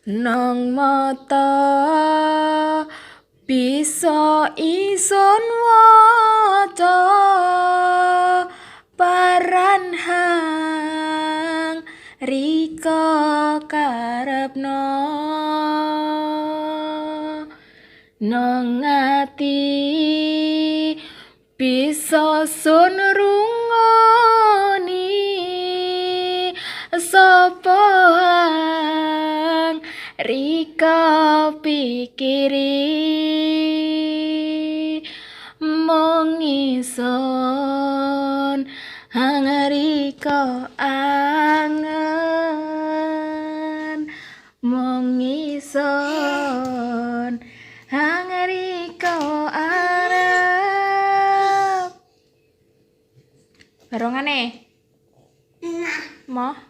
Nang mata bisa isun waca paran hang rika karepno. Nang ati bisa sun rungoni sapa hang rika pikiri. Mung isun hang rika angen, mung isun hang rika arep. Barongane. Nah. Moh.